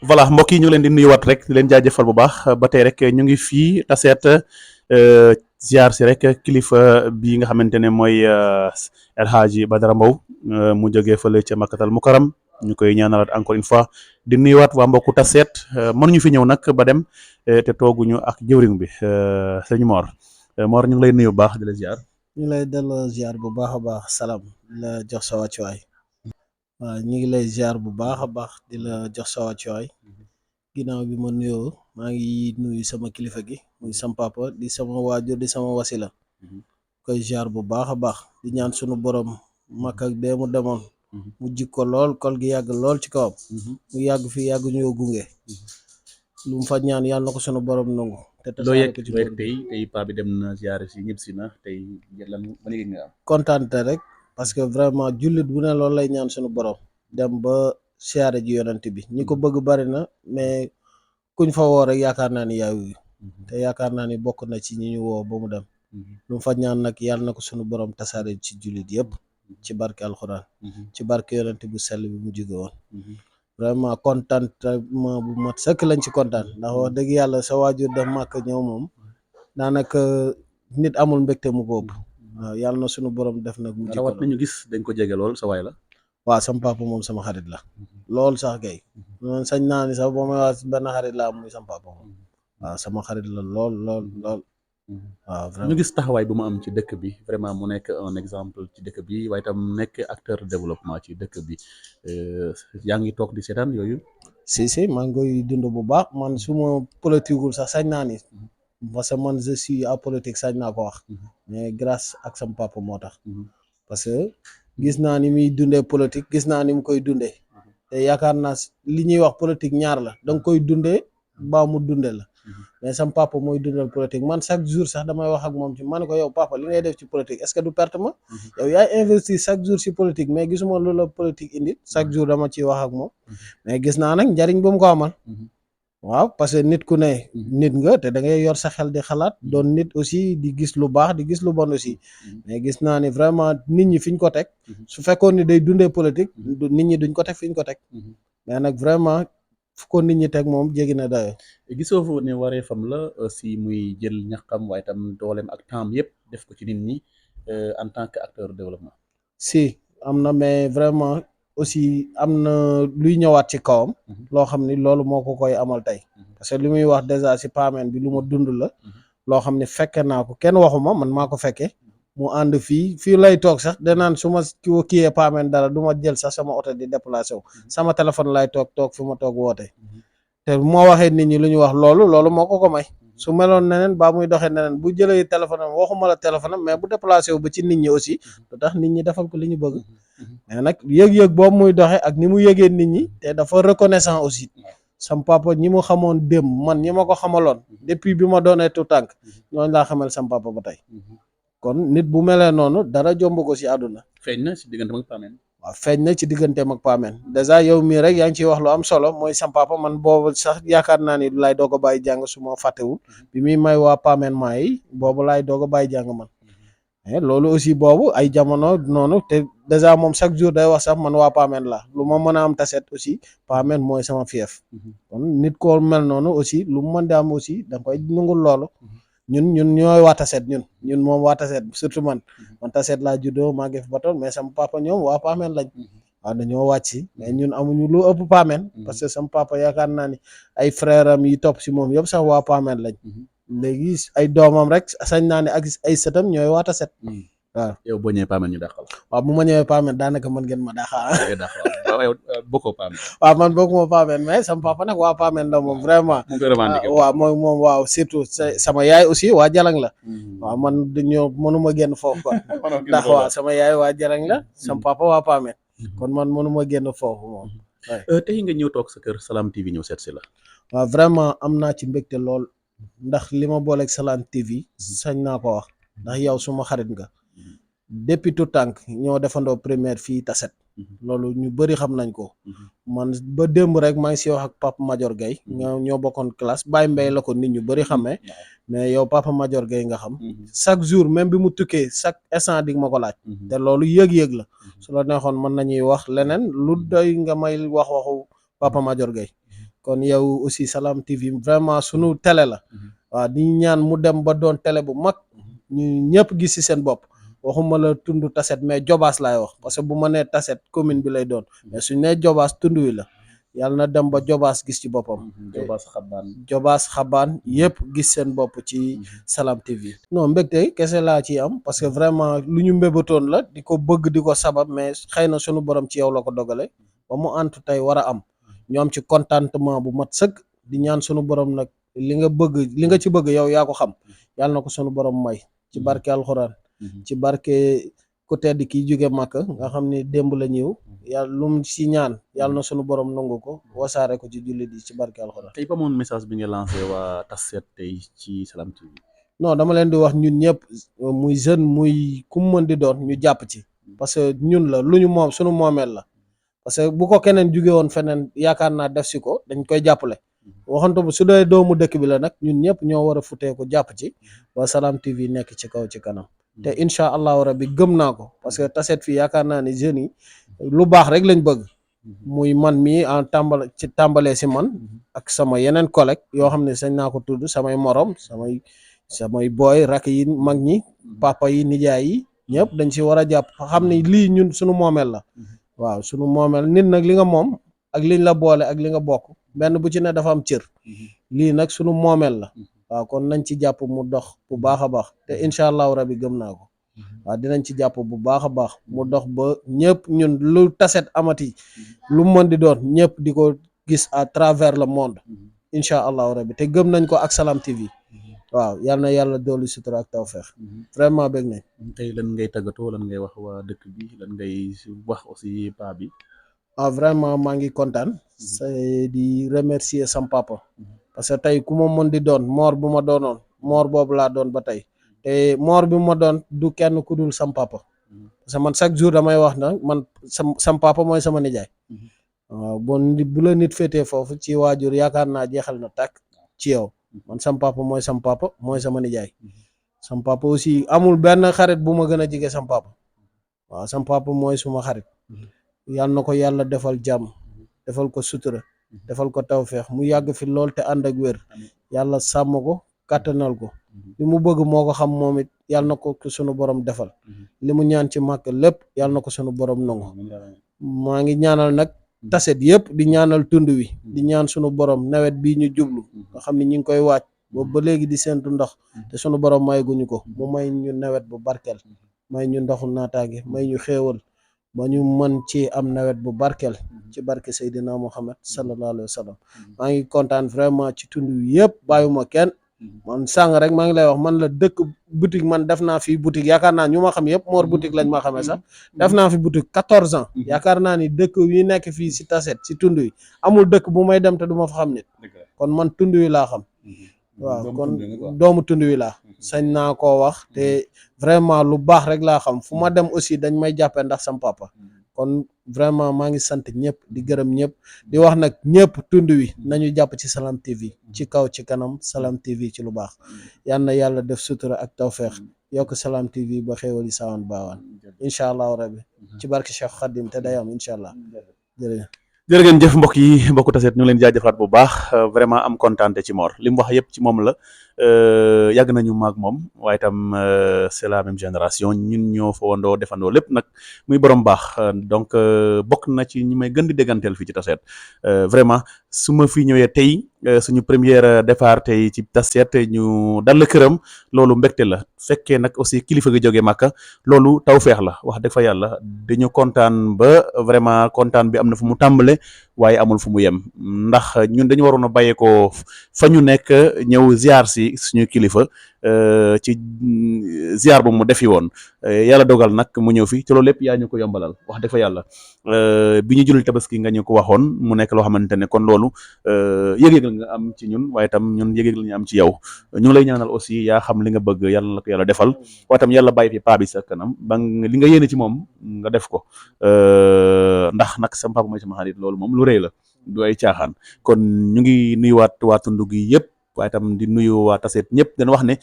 voilà mbokk yi ñu leen di nuyuwaat rek di leen jaajëfal bu baax ba tey rek ñu ngi fii taseet ziar si rek kilifa bi nga xamante ne mooy El Hadji Badara Mbow mu jógee fële ca Makkatal Mukaram ñu koy ñaanalaat encore une fois di nuyuwaat waa mbokku taseet mënuñu fi ñëw nag ba dem te tooguñu ak jëwriñ bi sëñ Mor Mor ñu ngi lay nuyu bu baax di la ziar. ñu lay delloo ziar bu baax a baax salaam di la jox sa wàccuwaay waaw ñu ngi lay ziar bu baax a baax di la jox sa wàccuwaay ginnaaw bi ma nuyoo maa ngi nuyu sama kilifa gi muy sam papa di sama waajur di sama wasila koy ziar bu baax a baax di ñaan sunu borom makk ak bee mu demoon mu jikko lool kol gi yàgg lool ci kawam mu yàgg fi yàgg ñoo gunge lu mu fa ñaan yàlla na ko sunu borom nangu te loo tasaare yegg ko ci loo yegg tey paa bi dem na ziar si ñëpp si na tey lan ban yëg nga am. kontaante rek parce que vraiment jullit bu ne loolu lay ñaan sunu borom dem ba siyaare ji yonent bi ñi ko bëgg bari na mais kuñ fa woo rek yaakaar naa ni yaay wuyu te yaakaar naa ni bokk na ci ñi ñu woo ba mu dem lu mu fa ñaan nag yàlla na ko sunu borom tasaare ci jullit yëpp ci barke alxuraan ci barke yonent bu sell bi mu jóge woon vraiment contentement bu mat sëkk lañ ci kontaan ndax wax dëgg yàlla sa waajur def màkk ñëw moom daanaka nit amul mbégte mu boobu waaw yàlla na sunu borom def nag mu jikko rawat nañu gis dañ ko jege lool sa waay la. waaw sama papa moom sama xarit la lool sax kay man sañ naa ni sax boo may wax benn xarit la am muy sama papa moom waaw sama xarit la lool lool lool waaw ñu vraiment gis taxawaay bu mu am ci dëkk bi vraiment mu nekk un exemple ci dëkk bi waaye tam nekk acteur de développement ci dëkk bi yaa ngi toog di seetaan yooyu. si maa ngi koy dund bu baax man su ma politiqueul sax sañ naa ni parce que man je suis apolitique sañ naa ko wax mais grâce ak sama papa moo tax parce que gis naa ni muy dundee politique gis naa ni mu koy dundee te yaakaar naa li ñuy wax politique ñaar la da nga koy dundee baa mu dundee la mais sam papa mooy dundal politique man chaque jour sax damay wax ak moom ci ma ne ko yow papa li ngay def ci politique est-ce que du perte ma yow yaay investir chaque jour ci politique mais gisuma lu la politique indi chaque jour dama ciy wax ak moom mais gis naa nag njariñ bu mu ko amal waaw parce que nit ku ne nit nga te da ngay yor sa xel di xalaat doon nit aussi di gis lu baax di gis lu bon aussi mais gis naa ni vraiment nit ñi fi ñu ko teg su fekkoon ni day dundee politique nit ñi duñ ko teg fi ñu ko teg mais nag vraiment fu ko nit ñi teg moom jéggi na dayo gisoo fu ne waree fam la si muy jël ñaxam waaye tam dooleem ak temps yëpp def ko ci nit ñi en tant que acteur de développement. si am na mais vraiment aussi am na luy ñëwaat ci kawam loo xam ni loolu moo ko koy amal tey parce que li muy wax déjà si paamen bi lu ma dund la loo xam ne fekke naa ko kenn waxuma man maa ko fekke mu ànd fii lay toog sax danaan su ma kiyee paamen dara du ma jël sax sama oto di déplacé wu sama téléphone lay toog fi ma toog woote te moo waxee nit ñi lu ñu wax loolu moo ko may su meloon neneen baa muy doxee neneen bu jëlee téléphone am waxuma la téléphone am mais bu déplacé wu ba ci nit ñi aussi lu tax nit ñi defal ko li ñu bëgg mais nag yëg-yëg boobu muy doxee ak ni mu yëgee nit ñi te dafa reconnaissant aussi sam papa ñi mu xamoon démb man ñi ma ko xamaloon depuis bi ma doonee tout tànk ñooñu laa xamal sam papa ba tey kon nit bu melee noonu dara jomb ko si àdduna feeñ na si diggante ak paamen. waaw feeñ na ci digganteem ak paamen dèjà yow mii rek yaa ngi ciy wax lu am solo mooy sam papa man boobu sax yaakaar naa ni laay doog a bàyyi jàng su ma fàttewul bi muy may waa paamen maa yi boobu laay doog a bàyyi jàng man loolu aussi boobu ay jamono noonu te dèjà moom chaque jour day wax sax man waa paamen la lu ma mën a am taset aussi paamen mooy sama fief kon nit ko mel noonu aussi lu mu mën di am aussi da nga koy nungul loolu ñun ñooy waa taset ñun moom waa taset surtout man taset laa juddoo maa ngi fi batoon mais sama papa ñoom waa paamen lañ waaw dañoo wàcc mais ñun amuñu lu ëpp paamen parce que sama papa yaakaar naa ni ay frère am yi topp si moom yëpp sax waa paamen lañ léegi ay doomam rek sañ naa ne ak ay sëtam ñooy waa taset waaw yow boo ñëwee paamen ñu dàqal. waaw bu ma ñëwee paamen daanaka mën ngeen ma daaxaa waaw yow bokkoo paamen. waaw man bokkuma paamen mais sama papa nag waa paamen la moom vraiment mu ngi koy revendiqué. waaw moom waaw surtout sama yaay aussi waa jalang la waaw man dañoo mënuma génn foofu quoi ndax waaw sama yaay waa jalang la sama papa waa paamen kon man mënuma génn foofu moom tey nga ñëw toog sa kër Salam TV ñëw seet si la. waaw vraiment am naa ci mbégte lool ndax li ma booleeg Salam TV sañ naa ko wax ndax yow suma xarit nga depuis tout tànk ñoo defandoo première fii taset loolu ñu bëri xam nañ ko man ba démb rek maa ngi si wax ak Papa Major Gueye ñoo bokkoon classe Baye Mbaye la ko nit ñu bëri xamee mais yow Papa Major Gueye nga xam chaque jour même bi mu tukkee chaque instant di ma ko laaj te loolu yëg-yëg la su la neexoon mën nañuy wax leneen lu doy nga may waxu Papa Major Gueye kon yow aussi Salam TV vraiment sunu télé la waaw di ñaan mu dem ba doon télé bu mag ñu ñëpp gis ci seen bopp waxuma la tund Tassette mais Jobaas laay wax parce que bu ma nee Tassette commune bi lay doon mais suñ nee Jobaas tund wi la yàlla na dem ba Jobaas gis ci boppam Jobaas xabaan yëpp gis seen bopp ci Salam TV non mbégte kese laa ci am parce que vraiment lu ñu mbébatoon la di ko bëgg di ko sabab mais xëy na sunu borom ci yow la ko dogale ba mu antu tey war a am ñu am ci contentement bu mat sëkk di ñaan sunu borom nag li nga ci bëgg yow yaa ko xam yàlla na ko sunu borom may ci barke alxuraan ci barke ku tedd ki jóge Màkka nga xam ni démb la ñëw yàlla lu mu si ñaan yàlla na sunu borom nangu ko wasaare ko ci jullit yi ci barke alxuraan. tey ba moon message bi nga lancé waa Tassette tey ci Salam TV. non dama leen di wax ñun ñëpp muy jeune muy ku mu mën di doon ñu jàpp ci parce que ñun la lu ñu moom sunu moomeel la parce que bu ko keneen jóge woon feneen yaakaar naa def si ko dañ koy jàppale waxantu bu su dee doomu dëkk bi la nag ñun ñëpp ñoo war a futee ko jàpp ci ba Salam TV nekk ci kaw ci kanam te incha allahu rabbi gëm naa ko parce que Tassette fii yaakaar naa ni jeunes yi lu baax rek lañ bëgg muy man mii en tàmbalee si man ak sama yeneen collègue yoo xam ne sañ naa ko tudd samay morom samay booy rak yi mag ñi papa yi nijaay yi ñëpp dañ si war a jàpp xam ne lii ñun suñu moomeel la waaw suñu moomeel nit nag li nga moom ak liñ la boole ak li nga bokk benn bu ci ne dafa am cër lii nag suñu moomeel la waaw kon nañ ci jàpp mu dox bu baax a baax te incha allahu rabi gëm naa ko waaw dinañ ci jàpp bu baax a baax mu dox ba ñëpp ñun lu Tassette amati lu mën di doon ñëpp di ko gis à travers le monde incha allahu rabi te gëm nañ ko ak Salam TV waaw yal na yàlla doolu sutura ak tawfeex vraiment bëgg nañ. tey lan ngay tàggatoo lan ngay wax waa dëkk bi lan ngay wax aussi paa bi. Vraiment maa ngi kontaan c'est di remercier sam papa parce que tey ku ma mën di doon moor bu ma doonoon moor boobu laa doon ba tey te moor bi ma doon du kenn ku dul sam papa parce que man chaque jour damay wax na man sam papa mooy sama nijaay waaw bon bu la nit féetee foofu ci waajur yaakaar naa jeexal na tàkk ci yow man sam papa mooy sama nijaay sam papa aussi amul benn xarit bu ma gën a jege sam papa waaw sam papa mooy suma xarit yàlla na ko yàlla defal jàmm defal ko sutura defal ko tawfeex mu yàgg fi lool te ànd ak wér yàlla sàmm ko kàttanal ko li mu bëgg moo ko xam moom it yàlla na ko sunu borom defal li mu ñaan ci màkk lépp yàlla na ko sunu borom nangu maa ngi ñaanal nag Tassette yëpp di ñaanal tund wi di ñaan sunu borom nawet bii ñu jublu nga xam ne ñu ngi koy waaj boobu ba léegi di séentu ndox te sunu borom may guñu ko mu may ñu nawet bu barkeel may ñu ndoxu naataange may ñu xéewal ba ñu mën ci am nawet bu barkeel ci barke Seydina Muhammad sallallahu alayhi wa sallam maa ngi kontaan vraiment ci tund wi yëpp bàyyuma kenn man sàng rek maa ngi lay wax man la dëkk boutique man def naa fi boutique yaakaar naa ñu ma xam yëpp Mor boutique lañ ma xamee sax def naa fi boutique 14 ans yaakaar naa ni dëkk yi nekk fii si Tassette si tund wi amul dëkk bu may dem te du ma fa xam nit kon man tund wi laa xam waaw kon doomu tund wi laa sañ naa koo wax te vraiment lu baax rek laa xam fu ma dem aussi dañ may jàppee ndax sam papa kon vraiment maa ngi sant ñëpp di gërëm ñëpp di wax nag ñëpp tund wi nañu jàpp ci Salam TV ci kaw ci kanam Salam TV ci lu baax yal na yàlla def sutura ak tawfeex yokk Salam TV ba xéewali sawan baawaan incha allahu rabbi ci barke Cheikh Khadim te day am incha allah jërëjëf jërë ngeen jëf mbokk yi mbokku Tassette ñu leen jaajëfalaat bu baax vraiment am kontaante ci Mor li mu wax yëpp ci moom la yàgg nañu maag moom waaye itam c'est la même génération ñun ñoo fa wandoo defandoo lépp nag muy borom baax donc bokk na ci ñi may gën di dégganteel fii ci Tassette vraiment su ma fi ñëwee tey suñu première départ tey ci Tassette ñu dal këram loolu mbégte la fekkee nag aussi kilifa gi jógee Màkka loolu tawfeex la wax dëgg fa yàlla dañu kontaan ba vraiment kontaan bi am na fu mu tàmbale waaye amul fu mu yem ndax ñun dañu waroon a bàyyeekoo fa ñu nekk ñëw ziar si suñu kilifa ci ziar bu mu defi woon yàlla dogal nag mu ñëw fi te loolu lépp yaa ñu ko yombalal wax dëgg fa yàlla bi ñu julli tabaski nga ñu ko waxoon mu nekk loo xamante ne kon loolu yëg-yëg la nga am ci ñun waaye tam ñun yëg-yëg la ñu am ci yow ñu ngi lay ñaanal aussi yaa xam li nga bëgg yàlla la ko yàlla defal waaye tam yàlla bàyyi fi paa bi sa kanam ba li nga yéene ci moom nga def ko ndax nag sama papa mooy sama xarit loolu moom lu rëy la du ay caaxaan kon ñu ngi nuyuwaat waa tund gi yëpp waaye tam di nuyu waa Tassette ñëpp dañu wax ne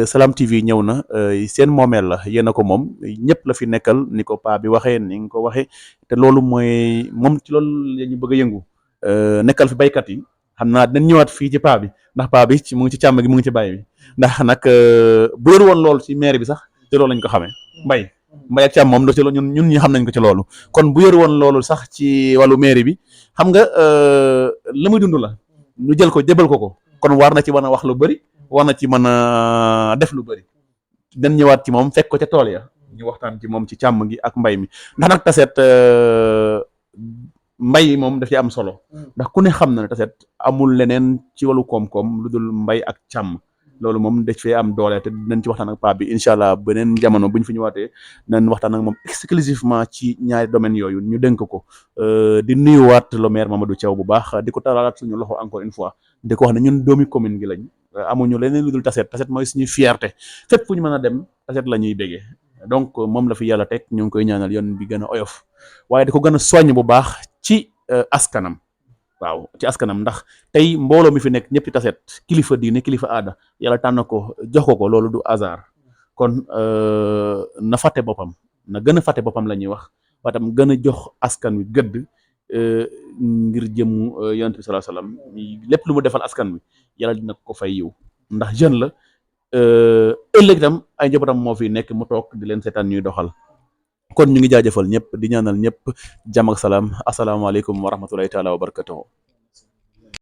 Salam TV ñëw na seen moomeel la yéen a ko moom ñëpp la fi nekkal ni ko paa bi waxee ni nga ko waxee te loolu mooy moom ci loolu la ñu bëgg a yëngu nekkal fi baykat yi xam naa dañ ñëwaat fii ci paa bi ndax paa bi mu ngi ci càmm gi mu ngi ci bàyyi bi ndax nag bu yor woon loolu ci maire bi sax te loolu lañ ko xamee mbay ak càmm moom da ci ñun ñi xam nañ ko ci loolu kon bu yor woon loolu sax ci wàllu maire bi xam nga la muy dund la ñu jël ko jëbal ko kon war na ci mën a wax lu bëri war na ci mën a def lu bëri dañ ñëwaat ci moom fekk ko ca tool ya ñu waxtaan ci moom ci càmm gi ak mbay mi ndax nag taseet mbay moom daf ci am solo ndax ku ne xam na ne taseet amul leneen ci wàllu koom-koom lu dul mbay ak càmm loolu moom daf fee am doole te dinañ ci waxtaan ak paa bi incha allah beneen jamono bu ñu fi ñëwaatee dinañ waxtaan ak moom exclusivement ci ñaari domaines yooyu ñu dénk ko di nuyuwaat le maire Mamadou Thiaw bu baax di ko talaalaat suñu loxo encore une fois di ko wax ne ñun doomi commune gi lañ amuñu leneen lu dul taseet mooy suñuy fierté fépp fu ñu mën a dem taseet la ñuy bégee donc moom la fi yàlla teg ñu ngi koy ñaanal yoon bi gën a oyof waaye di ko gën a soññ bu baax ci askanam waaw ci askanam ndax tey mbooloo mi fi nekk ñëpp ci taseet kilifa diine kilifa aada yàlla tànn ko jox ko loolu du hasard kon na fàtte boppam na gën a fàtte boppam la ñuy wax waaye tam gën a jox askan wi gëdd ngir jëm yonent bi sallallahu alayhi wasallam lépp lu mu defal askan wi yàlla dina ko fay yiw ndax jeune la ëllëg itam ay njabootam moo fi nekk mu toog di leen seetaan ñuy doxal kon ñu ngi jaajëfal ñëpp di ñaanal ñëpp jàmm ak salaam asalaamaaleykum wa rahmatulahi taala wa barakatuhu